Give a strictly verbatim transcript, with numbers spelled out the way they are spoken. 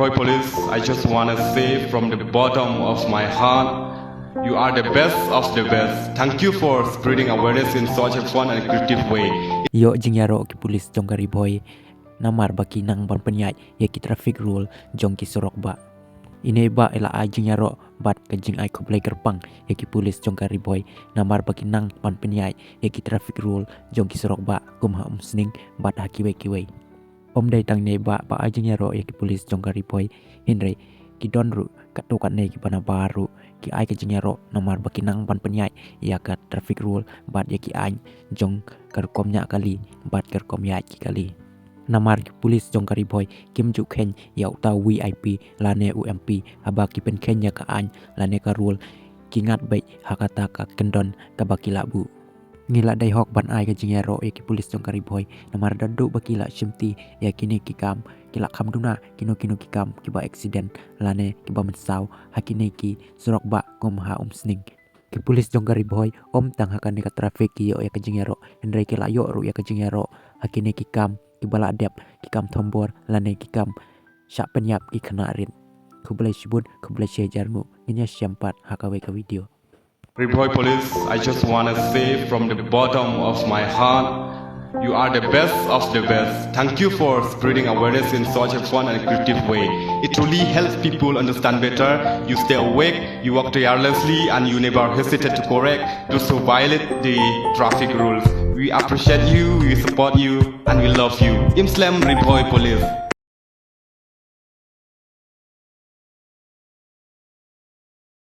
Boy Police, I just want to say from the bottom of my heart, you are the best of the best. Thank you for spreading awareness in such a fun and creative way. Ïoh jingïaroh ki pulis jong ka Ri Bhoi namar ba ki nang ban pynïaid ïa ki traffic rule jong ki surok bah. Ine bah i la ai jingïaroh bad ka jingai khublei kyrpang ïa ki pulis jong ka Ri Bhoi namar ba ki nang ban pynïaid ïa ki traffic rule jong ki surok bah kum ha Umsning bad ha kiwei kiwei. Ym dei tang ine bah ba ai jingïaroh ïa ki pulis jong ka Ri Bhoi, hynrei ki don ruh katto katne kiba nabar ruh ki ai ka jingïaroh namar ba ki nang ban pynïaid ïa ka traffic rule bad ïa ki aiñ jong ka rukom ñiah kali bad ka rukom ïaid ki kali. Namar ki pulis jong ka Ri Bhoi kim ju kheiñ ïa uta u V I P lane u M P haba ki pynkheiñ ïa ka aiñ lane ka rule, ki ngat beit ha kata ka kyndon kaba ki la buh. Ngi la dei hok ban ai ka jingïaroh ïa ki pulis jong ka Ri Bhoi namar da duh ba ki la shimti ïa kine ki kam, ki la kham duna kino kino ki kam kiba accident lane kiba mynsaw ha kine ki surok bah kum ha Umsning. Ki pulis jong ka Ri Bhoi ym tang ha kane ka traffic ki ïoh ïa ka jingïaroh, hynrei ki la ïoh ruh ïa ka jingïaroh ha kine ki kam kiba la dep, ki kam thombor lane ki kam shah pynïap ki khynnah rit. Khublei shibun, khublei shihajar nguh. Ngin ïashem pat ha kawei ka video. Ri Bhoi Police, I just want to say from the bottom of my heart, you are the best of the best. Thank you for spreading awareness in such a fun and creative way. It truly helps people understand better. You stay awake, you work tirelessly, and you never hesitate to correct those who violate the traffic rules. We appreciate you, we support you, and we love you. Im slem Ri Bhoi Police.